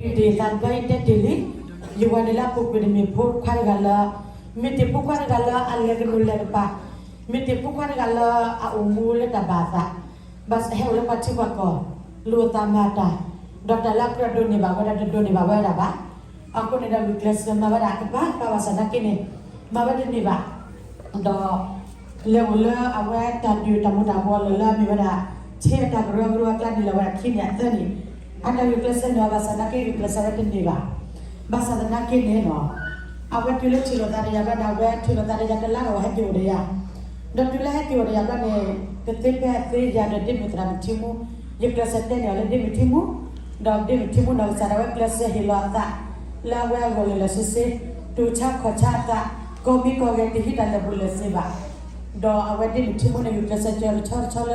တ့ၢ်သးတဘျီအံၤတဲတ့ၢ်လံ, ယဝၤန့ၣ်လၢအပူၤကွံာ်န့ၣ်မ့ၢ်ဖိခွါတဂၤလၢ, မ့ၢ်တ့ၢ်ဖိခွါတဂၤလၢအလဲၤကနိးလဲၤကပၤ, မ့ၢ်တ့ၢ်ဖိခွါတဂၤလၢအအိၣ်မူလၢတၢ်ဘၣ်အသး, ဘၣ်ဟဲအိၣ်လၢပှၤထံပှၤကီၢ်, လိၣ်သးမၤတၢ်, ဒီးတၢ်လၢအကြၢးဒိးန့ၢ်ဘၣ်ဝဲဒၣ်တဒိးန့ၢ်ဘၣ်ဝဲဒၣ်ဘၣ်. အဃိန့ၣ်ဒီးဂုာ်ကျဲးစၢးမၤဝဲဒၣ်အကပၤကပၤဘၣ်ဆၣ်သနာ်က့န့ၣ်, မၤဝဲတန့ၢ်ဘၣ် ဒီး လဲၤအိၣ်လၢအဝဲတၢ်ဒုးတၢ်မူၤတၢ်ဘှီးလၢလၢအမ့ၢ်ဝဲဒၣ် ထဲအတၢ်ကရၢကရိအကျါန့ၣ်လၢအဝဲဒၣ်ခံနံၣ်အသၢနံၣ်, အတၢ်ဂုာ်ကျဲးစၢးန့ၣ်အီၤဘၣ်ဆၣ်သနာ်က့ဂုာ်ကျဲးစၢးဝဲတန့ၢ်ဘၣ်. ဘၣ်ဆၣ်သနာ်က့န့ၣ်လီၤ, အဝဲတုၤလၢထံၣ်လိာ်သးဒီးယၤဘျီန့ၣ် အဝဲထံၣ်လိာ်သးဒီးယၤတလါဒီးအဝဲဟဲက့ၤအိၣ်ဒီးယၤ, ဒီးတုၤလၢဟဲက့ၤအိၣ်ဒီးယၤဘျီန့ၣ် ကသ့ဖဲသ့ယၤဒီးဒ့မုၣ်သရၣ်မုၣ်ထံမူ, ယကျဲးစၢးတဲန့ၢ်အီၤလၢဒ့မုၣ်ထံမူ, ဒီးဒ့မုၣ်ထံမူနီၢ်ကစၢ်ဒၣ်ဝဲကျဲးစၢးဟ့ၣ်လီၤအသး လၢအဝဲအဂီၢ်လၢာ်လၢာ်ဆ့ဆ့, တိၢ်ဆါခီၣ်ဆါအသး, ကိးမံၤကိးဂၤတဟံးတၢ်လၢာ်ဘူၣ်လၢာ်စ့ဘၣ်. ဒီးအဝဲဒ့မုၣ်ထံမူန့ၣ် ဂုာ်ကျဲးစၢးစၢၤတဆီတဆီလၢ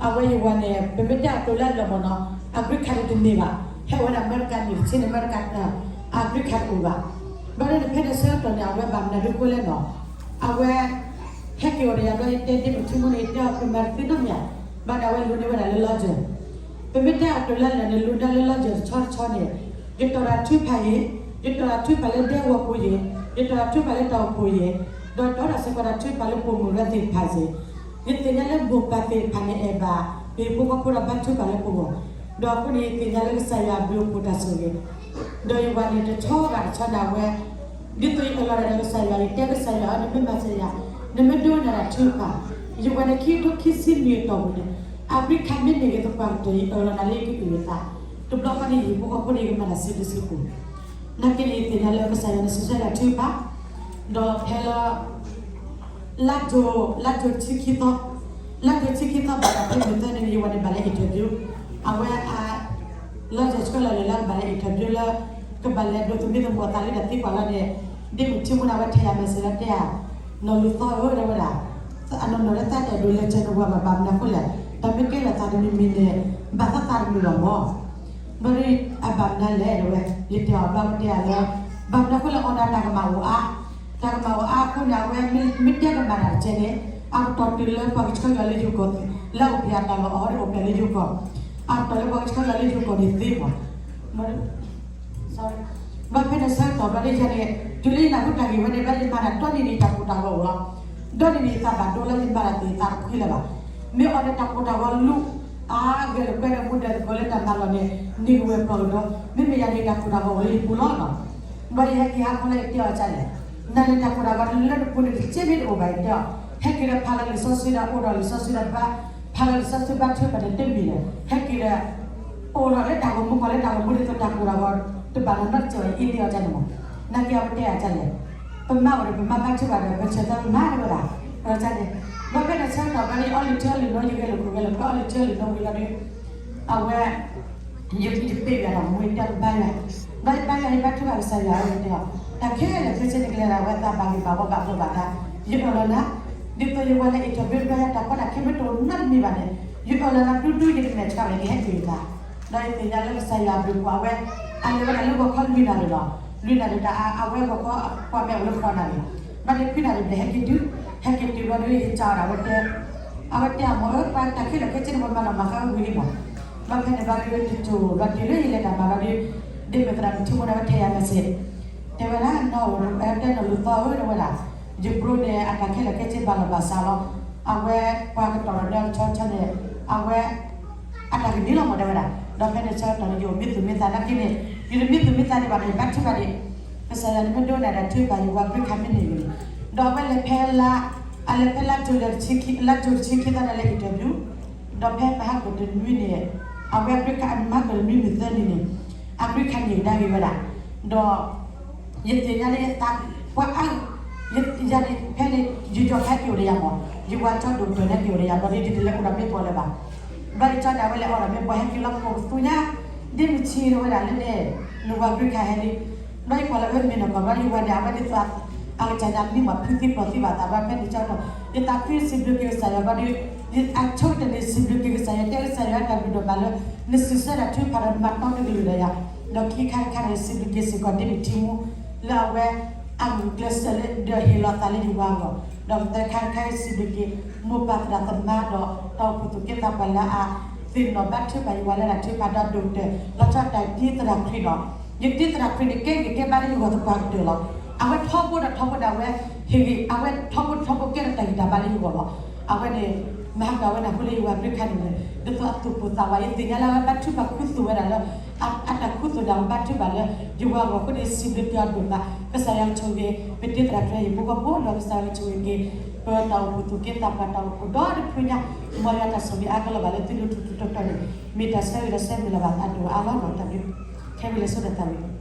အဝဲယဝၤန့ၣ် ပမ့ၢ်တဲအီၤတိၤလၢအလၢာ်မ့ၢ်နီၤ အကြံခးန့ၣ်တန့ၢ်ဘၣ်, ဟဲဝဲဒၣ်အမဲရကၤန့ၣ် တဆ့န့ၣ်အမဲရကၤ အကြံခးတအိၣ်ဘၣ်. ဘျီန့ၣ်ဖဲန့ၣ်ဆၢကတီၢ်န့ၣ် အဝဲဘၣ်မနုၤဒုးဃိလဲၣ်နီၤ, အဝဲ ဟဲက့ၤအိၣ်ဒီးယၤဘျီ ယတဲဒ့မုၣ်ထံမူန့ၣ် ယတဲအီၤပမၤတသ့နီတမံၤ, ဘၣ်ဒီးအဝဲလူၤန့ၢ်ဝဲဒၣ်လၢလီၤစၢၤ ပမ့ၢ်တဲအီၤတိၤလၢလၢာ်န့ၣ် လူၤဒၣ်လၢလီၤစၢၤတဆီတဆီန့ၣ်, ယတီၢ်တၢ်ထုကဖၣ်အံၤ, ယတီၢ်တၢ်ထုကဖၣ်လၢဒဲကဝီၤပူၤအံၤ, ယတီၢ်တၢ်ထုကဖၣ်လၢတၢ်အိၣ်ဖှိၣ်အံၤ, ဒီးတီၢ်ဒၣ်စ့ၢ်ကီးတၢ်ထုကဖၣ်လၢပိာ်မုၣ်ဝဲသ့ၣ်တဖၣ်စ့ၢ်, ယသ့ၣ်ညါလၢမိၢ်ပၢ်သ့ၣ်တဖၣ်န့ၣ်အဲၣ်ဘၣ် ပဟံၣ်ဖိဃီဖိဒီးဘါထုကဖၣ်လၢပဂီၢ်, ဒီးအဃိန့ၣ်ယသ့ၣ်ညါလၢကစၢ်ယွၤအဘျုးအဖှိၣ်တၢ်ဆိၣ်ဂ့ၤ, ဒီးယဝၤန့ၣ်တဆီဘၣ်တဆီန့ၣ်အဝဲ ဒ်သိးယအၢၣ်လီၤဒၣ်ဒီးကစၢ်ယွၤ ယတဲကစၢ်ယွၤအီၤ နမ့ၢ်မၤစၢၤယၤ, နမ့ၢ်ဒိကနၣ်တၢ်ထုကဖၣ်, ယဝၤန့ၣ်ခံကထိခံဆံနွံအတီၢ်ပူၤန့ၣ်, အကြံခးမ့ၢ်န့ၢ်က့ၤသပှၢ်ကတၢၢ် ယအၢၣ်လီၤနၤလၢယကအုၣ်အသး, တဘျီဃီန့ၣ်ယဟံၣ်ဖိဃီဖိန့ၣ် ယကမၤတၢ်စုဒုစုပူၤ, နာ်က့န့ၣ် ယသ့ၣ်ညါလၢကစၢ်ယွၤန့ၣ် စံးဆၢယၤထုကဖၣ်, ဒီးဖဲလၢ လါထိၣ်, လါထိၣ်ဆံခံသီ, လါထိၣ်ဆံခံသီဘၣ်တၢ်ဖဲမုၢ်သၢနံၤန့ၣ် ယဝၤန့ၣ်ဘၣ်လဲၤ interview, အဝဲအ လီၤစၢၤဆှၢလီၤလၢ လၢကဘၣ်လဲၤ interview လၢ ကဘၣ်လဲၤဒိးသမံသမိးအသးလၢတၢ်သံကွၢ်လီၤန့ၣ်, ဒ့မုၣ်ထံမူန့ၣ် အဝဲထဲယၤ message လၢတဲယၤ, နီၢ်လူၤသီဧၢ တဲဝဲဒၣ်, အနီၢ်နီၢ်လၢသးတအဲၣ်ဒိးလဲၤစၢၤနဝၤဘၣ် ဘၣ်မနုၤအဃိလဲၣ်, တၢ်မ့ၢ်ကဲထီၣ်သးတမံၤမံၤန့ၣ် ဘၣ်သးသးတမုာ်ဘၣ်မၢ် ဘၣ်ဒီး အဘၣ်မနုၤလဲၣ် တဲဝဲ, ယတဲအီၤဘၣ်ဝဲတဲယၤလၢ ဘၣ်မနုၤအဃိလဲၣ် အီၣ်ဒၣ်တၢ်ကမၣ်အိၣ်အါ, တၢ်ကမၣ်အိၣ်အါအဃိန့ၣ် အဝဲမ့ၢ်တဲကမၣ်တၢ်တကဲန့ၣ် အကတီၢ်တုၤလၢပှၤကဆှၢယွၤလၢယိၤကီၢ်, လၢအအိၣ်ဖျဲၣ်အတၢ်လီၢ်အီၤဒီးအိၣ်ဖျဲၣ်လၢယိၤကီၢ်, အကတီၢ်လၢပှၤကဆှၢယွၤလၢယိၤကီၢ်န့ၣ်သ့မး ဘၣ်ဖဲန့ၣ်ဆၢကတီၢ်ဘျီဒ်ယၤန့ၣ် တုၤလၢယနၢ်ဟူတၢ်ဂ့ၢ်ဝဲန့ၣ် ဘျီယမၤတၢ်ဒီနံၤန့ၣ် တၢ်ကိၢ်တၢ်ဂီၤအိၣ်လီၤ, ဒီနံၤန့ၣ် ယသးဘၣ်ဒိလၢယမၤတၢ်သ့ၣ်သးတဖှံလၢၤဘၣ်, မ့ၢ်အီၤဒီးတၢ်ကိၢ်တၢ်ဂီၤလူၤ အါဂဲၤလိာ်ကွဲဒီးမူဒါသကိးလၢတၢ်မၤလီၢ်န့ၣ် န့ၢ်ကဝဲၤပျီၢ်ကဒီး, မ့မ့ၢ်ယၤန့ၣ် တၢ်ကိၢ်တၢ်ဂီၤအိၣ်လၢယပူၤလီၤနီၤ, ဘျီယဟဲက့ၤဟးခီလၢယတဲအီၤဒ်လဲၣ်, နၤန့ၣ်တၢ်ကိၢ်တၢ်ဂီၤလၢနပူၤန့ၣ် တကဲမ့ၢ်တအိၣ်ဘၣ်ယတဲအီၤ, ဟဲက့ၤဒီးဖးလီၤလံာ်စီဆှံဒီးအိၣ်ဒီးလံာ်စီဆှံဒီးဘါ, ဖးလီၤလံာ်စီဆှံဘါထုကဖၣ်န့ၣ်တမ့ၢ်ဒီး ဟဲက့ၤဒီး အိၣ်လီၤလၢတၢ်ဂီၤမူကီၢ်လၢတၢ်ဂီၤမူဒ်သိးတၢ်ကိၢ်တၢ်ဂီၤ တဘၣ်နီတစဲးအံၤလံအီၤဒ်န့ၣ်မး, နာ်က့အဝဲတဲယၤဒ်လဲၣ်, ပမၤအိၣ်ဒီးပမၤဘါထုကဖၣ်ဒီး ပဆၢထၢၣ်မၤတဲဝဲဒၣ်, ဒီးန့ၣ်, ဘျီဖဲန့ၣ်ဆၢကတီၢ်ဘျီန့ၣ် အီလုၢ်ထံအီလုၢ်နိ ယဂဲၤလိာ်ခိၣ်ဂဲၤလိာ်ကွဲ အီလုၢ်ထံအီလုၢ်နိဝံၤလီၤဒီး အဝဲ ယပ့ၢ်ယၤတၢ်မူ ယတဲဘါယၤ, ဘျီယဘါယၤ ယဘါထုကဖၣ်ကစၢ်ယွၤဝဲတဲအီၤ, တၢ်ခဲလၢာ်ခဲဆ့န့ၣ် ကလဲၤဒၣ်ဝဲသးဘၣ်ဂ့ၢ်ဘၣ်ဝီဘၣ်ဘျီဘၣ်ဒါ, ယအၢၣ်လီၤနၤ, ဒ်သိးယဝၤလၢ interview ဘျီယၤ တၢ်ကီတၢ်ခဲမ့ၢ်တအိၣ်နီတမံၤဘၣ်န့ၣ်, ယအၢၣ်လီၤနၤဒူဒူ ယတမဲာ်ဆှးဘၣ် ယကဟဲက့ၤယသး, ဒီးယသ့ၣ်ညါလၢကစၢ်ယွၤအဘျုးအဖှိၣ်အဝဲ, အလဲၤဝဲဒၣ်လၢဂီၤခီလွံၢ်နၣ်ရံၣ်လီၤ, လွံၢ်နၣ်ရံၣ်တၢ်အါ အဝဲဂီၤခီ ပှၤမ့ၢ်အိၣ်လၢဃိးနၣ်ရံၣ်, ဘျီန့ၣ်ခွံနၣ်ရံၣ်ဘျဲၣ်ဟဲက့ၤတုၤ, ဟဲက့ၤတုၤဘျီဒီး ယစံးအီၤဒၣ်ဝဲတဲ အဝဲတဲအီၤ မ့ၢ်ဧၢ ပှၤတၢ်ခဲလၢာ်ခဲဆ့န့ၣ် ပှၤမၤလီၤမၤဃါဝံၤလံမး, ဘျီဖဲန့ၣ်ဘျီဒီး တစိၢ်ဘျီတုၤလၢယလဲၤတၢ်မၤဘျီဒီး, ဒ်မ့ၢ်သရၣ်မုၣ်ထံမူန့ၣ် အဝဲထဲယၤ message, တဲဝဲဒၣ် နီၢ်ဧိၤ တဲနီၢ်လူၤသီဧၢ တဲဝဲဒၣ်, ယဘျီန့ၣ် အတၢ်ခဲလၢာ်ခဲဆ့ဘၣ်လီၤဘၣ်စးလီၤ, အဝဲပှၤကတီၢ်ဒီးနဆီဆီန့ၣ်, အဝဲ အတၢ်ကန့ၢ်လီၤမး တဲဝဲဒၣ်, ဒီးဖဲန့ၣ်ဆၢကတီၢ်န့ၣ် ယအိၣ်မံသူၣ်မံသးနာ်က့န့ၣ်, ယတမံသူၣ်မံသးဒံးဘၣ်န့ၣ် ယဘါထုကဖၣ်ဒံး, ကစၢ်ယွၤန့ၣ်မ့ၢ်ဒိကနၣ်တၢ်ထုကဖၣ် ယဝၤ green card မ့ၢ်န့ၢ်န့ၣ်, ဒီးအဝဲလဲၤဖဲလါ, အလဲၤဖဲလါ လါ June တဆံခံသီန့ၣ် လဲၤ interview, ဒီးဖဲပဟးခိၣ်တနွံန့ၣ်, အဝဲ green card မဟးခိၣ်တနွံမုၢ်သၢနံၤန့ၣ်, အ green card န့ၢ်ကဒါက့ၤဝဲဒၣ်, ဒီး ယသ့ၣ်ညါလၢယသး, ပှၤအါ, ယၤန့ၣ် ဖဲန့ၣ် ယယီၤခါက့ၤအိၣ်ဒီးယၤမး, ယဝၤကၠီဒိၣ်ကတၢၢ်န့ၣ်က့ၤအိၣ်ဒီးယၤ ဘျီဒ်ယတလဲၤအိၣ်ဒီးမ့ၢ်ပှၤလၢၤဘၣ်, ဘျီယကၠီန့ၣ် အဝဲလဲၤအိၣ်ဒီးမ့ၢ်ပှၤ ဟဲက့ၤလီၤ ကိးပသူညါ, ဒ့မုၣ်ဆံးတဲဝဲဒၣ်လၢန့ၣ်, နဝၤ green card ဟဲလံ, ဘျီယကွၢ်လီၤဝဲမ့ၢ်နီၢ်ကီၢ် ဘျီယဝၤန့ၣ် အဝဲဒ်သိး အကစၢ်န့ၣ် မံမီၢ်ဖုသံပျီၢ်သံဘၣ်သး ဘျီဖဲန့ၣ်ကၠီဒီး ယသးခုစံးဘျုးက့ၤကစၢ်ယွၤ ဘျီဒီး ယအဆိကတၢၢ်န့ၣ် စံးဘျုးက့ၤကစၢ်ယွၤ တဲကစၢ်ယွၤတၢ်ဘျုးဒိၣ်မးလၢ နစံးဆၢတၢ်ထုကဖၣ်ဒီး နမၤတီတကလုာ်ဒီးယၤ, ဒီးခံခါတခါန့ၣ် စံးဘျုးက့ၤစ့ၢ်ကီးဒ့မုၣ်ထံမူ လၢအဝဲ အဂုာ်ကျဲးစၢးလၢဒီးဟ့ၣ်လီၤသးလၢယဝၤအဂီၢ်, ဒီးသၢခါတခါ စံးဘျုးက့ၤ မိၢ်ပၢ်သရၣ်သမါဒီး တၢ်အိၣ်ဖှိၣ်သူၣ်က့သးပှၢ်လၢအသ့ၣ်နီၣ်ဘါထုကဖၣ်ယဝၤလၢတၢ်ထုကဖၣ်ဒီးဒိၣ်ကတၢၢ် လီၤဆီတၢ်ဒ်သရၣ်ခရံာ်ဒီး ယကတ့သရၣ်ခရံာ်န့ၣ် ကဲဂ့ၤကဲဘါလၢယဂီၢ်သပှၢ်ကတၢၢ်လီၤ. အဝဲထီဘိဒီးထီဘိန့ၣ် အဝဲဟ့ၣ်ဂံၢ် အဝဲထီဘိထီဘိကဲထီၣ်တၢ်ဂံၢ်တၢ်ဘါလၢယဂီၢ်လီၤ. အဝဲန့ၣ် မၤဟးဂီၤဝဲဒၣ်ဃိလၢယဝၤပြံခါန့ၣ်န့ၣ် ဒ်သိးအသူၣ်ပိၢ်သးဝး ယသ့ၣ်ညါလၢအဝဲဘါထုကဖၣ်ခူသူၣ်ဝဲဒၣ်လၢ အတၢ်ခူသူၣ်န့ၣ် အဝဲဘါထုကဖၣ်လၢ ယဝၤအဂီၢ်အဃိန့ၣ် စံးဘျုးက့ၤအီၤဒိၣ်မး. ကစၢ်ယွၤကဆိၣ်ဂ့ၤ ပတ့သရၣ်ခရံာ်ဟံၣ်ဖိဃီဖိဒီးကစၢ်ယွၤကဆိၣ်ဂ့ၤက့ၤ ပတၢ်အိၣ်ဖှိၣ်သူၣ်က့သးပှၢ်တၢ်အိၣ်ဖှိၣ်ဒီတဖုညါ, မ်ယွၤတၢ်ဆိၣ်ဂ့ၤအါကလီၤဘၣ်လၢသုဒိၣ်ထူၣ်ထူၣ်တီၤတီၤန့ၣ် မ့ၢ်တၢ်ဆၢဂ့ၤဒီးဆၢမုၢ်လၢ်ဘၣ်အဒိၣ်အါလီၤ. တၢ်ဘျုးခဲဝံၤလၢစိတၢ်သးဝံၣ်န့ၣ်